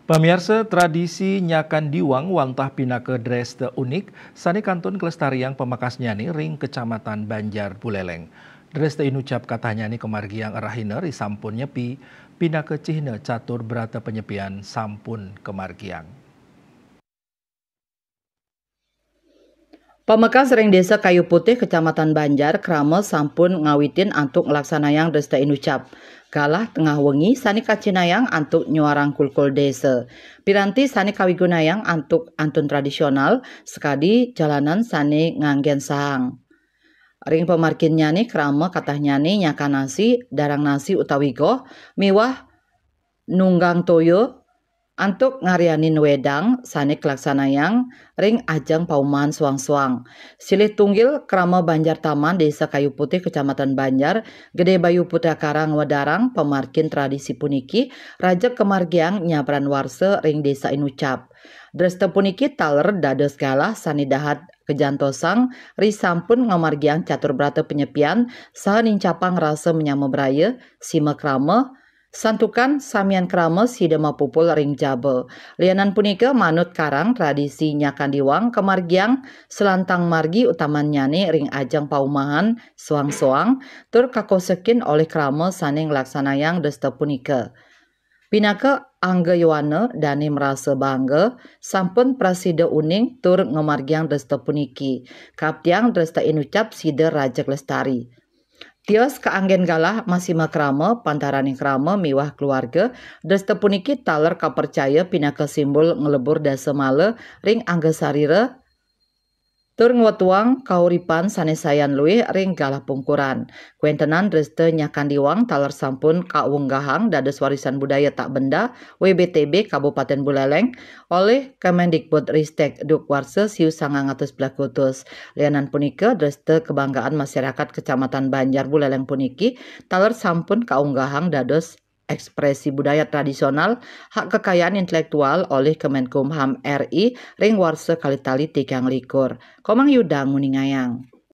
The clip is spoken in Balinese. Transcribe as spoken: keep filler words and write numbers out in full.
Pamiarsa, tradisi nyakan diwang wantah pinaka dresta unik sane kantun kalestariang pamekasnyane ring Kecamatan Banjar Buleleng. Dresta inucap katahnyane kamargiang rahina risampun nyepi, pinaka cihna catur brata panyepian sampun kamargiang. Pamekas ring Desa Kayu Putih, Kecamatan Banjar, krama sampun ngawitin antuk nglaksanayang dresta inucap. Galah tengah wengi sane kacinayang antuk nyuarang kulkul desa. Piranti sane kawigunayang antuk antun tradisional, sakadi jalanan sane nganggen sahang. Ring pamarkinnyane krama katahnyane nyakan nasi, darang nasi utawi goh, miwah nunggang toya, antuk ngaryanin wedang sane kalaksanayang ring ajeng paumahan suang-suang. Silih tunggil krama Banjar Taman, Desa Kayu Putih, Kecamatan Banjar, Gede Bayu Putra Karang ngwedarang pamarkin tradisi puniki, raja kamargiang nyabran warsa ring desa inucap. Dresta puniki taler dados galah sane dahat kajantosang risampun ngamargiang catur brata panyepian saha nincapang rasa manyama braya, sima krama, santukan samian krama sida mapupul ring jaba. Lianan punika, manut Karang, tradisi nyakan diwang kamargiang salantang margi utamannyane ring ajeng paumahan suang-suang tur kakosekin olih krama sane nglaksanayang dresta punika. Pinaka angga yowana dane marasa bangga sampun prasida uning tur ngamargiang dresta puniki. Kaaptiang dresta inucap sida rajeg lestari. Tios kaanggen galah masima krama, pantaraning krama miwah keluarga, dresta puniki taler kapercaya pinaka simbol nglebur dasa mala ring angga sarira, tur ngwetuang kauripan sane sayan luih ring galah pungkuran. Kwentenan dresta nyakan diwang taler sampun kaunggahang dados warisan budaya tak benda W B T B Kabupaten Buleleng olih Kemendikbud Ristek duk warsa siu sangang atus blakutus. Lianan punika, dresta kebanggaan masyarakat Kecamatan Banjar Buleleng puniki taler sampun kaunggahang dados ekspresi budaya tradisional, hak kekayaan intelektual olih Kemenkumham R I ring warsa kalih tali tigang likur. Komang Yuda nguningayang.